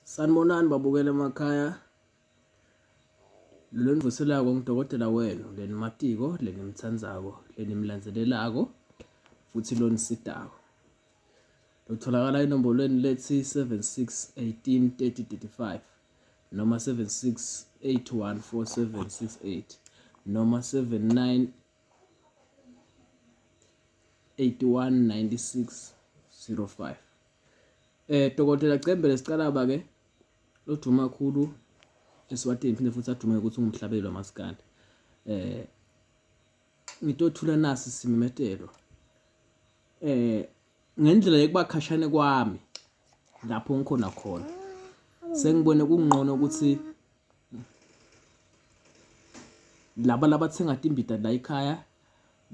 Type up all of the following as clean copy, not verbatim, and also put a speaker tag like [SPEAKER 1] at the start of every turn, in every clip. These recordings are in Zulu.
[SPEAKER 1] Sanibonani babukela emakhaya. Lolu enivuselako ngudokotela wenu lenimatiko, lenimtsandzako, lenimlandzelelako futhi lonisidako. Lutholakala enombolweni lethi 76 18 30 35 noma 76 81 47 68 noma 79 81 96 05. Dokotela Cembe lesicalaba ke loduma kakhulu eSwatini phinde futhi adume ukuthi ungumhlabeli wamaskandi. Ngitothula nasi simemetelo. Ngendlela yokuba khashane kwami lapho ngikhona khona. Sengibone kungcono ukuthi laba labathenga timbita la ekhaya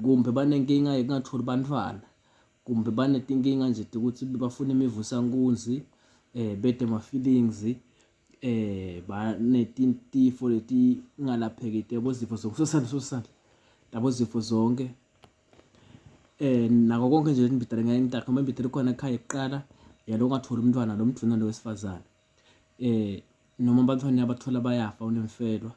[SPEAKER 1] kumbe banenkinga yokungatholi bantwana kumbe banetinkinga nje ukuthi bafuna imivusankunzi bede ma-feelings banetintifo letingalapheki yabo zifo zonke sosandla sosandla labo zifo zonke nako konke nje imbida ngeke ngidakhe ngoba imbida ikhona ekhaya kuqala yalo ungatholi umntwana lo mdvuna lo wesifazane noma abantwana abathola bayafa unemfelwa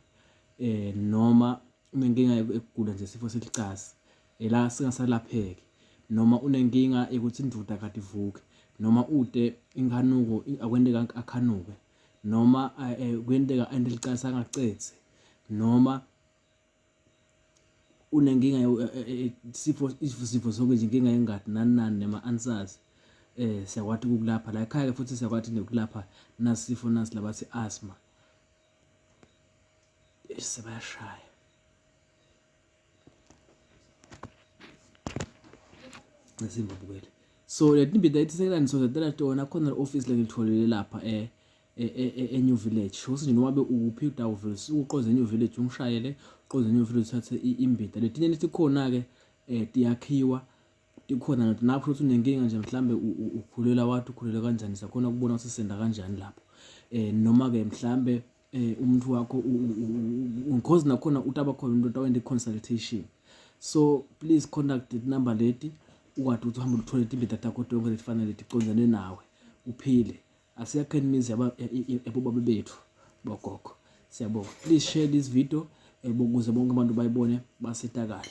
[SPEAKER 1] noma unenkinga yokugula nje isifo seligazi la singasalapheki noma unenkinga yokuthi induda kade ivuke noma ude inkanuko akwenteka akhanuke noma kuyenteka ente licasi angacedzi noma unenkinga sifo isifo sonke nje inkinga yengadi nani nani nema-answers siyakwati ukukulapha la ekhaya-ke futhi siyakwati nokulapha nasifo nasi labathi asthma sebayashaya Singabukeli. So le timbita leti sengila tona khona le-office lengilitholile lapha e-New Village. Sho nje noma ukuphi utawuvele uqonze e-New Village ungishayele uqonze e-New Village uthathe imbita. Letinye letikhona-ke tiyakhiwa tikhona napho futhi unenkinga nje mhlambe ukhulela wathi ukhulele kanjani siyakhona ukubona ukuthi senda kanjani lapho. Noma-ke mhlambe umuntu wakho because nakhona utaba khona umuntu otawenta i-consultation. So please contact number leti ukwati ukuthi uhambe uthole timbita takho tonke letifanele ticondzane nawe uphile. Asiyakheni imizi yabobaba bethu bogogo. Siyabonga. Please share this video ukuze bonke abantu bayibone basitakale.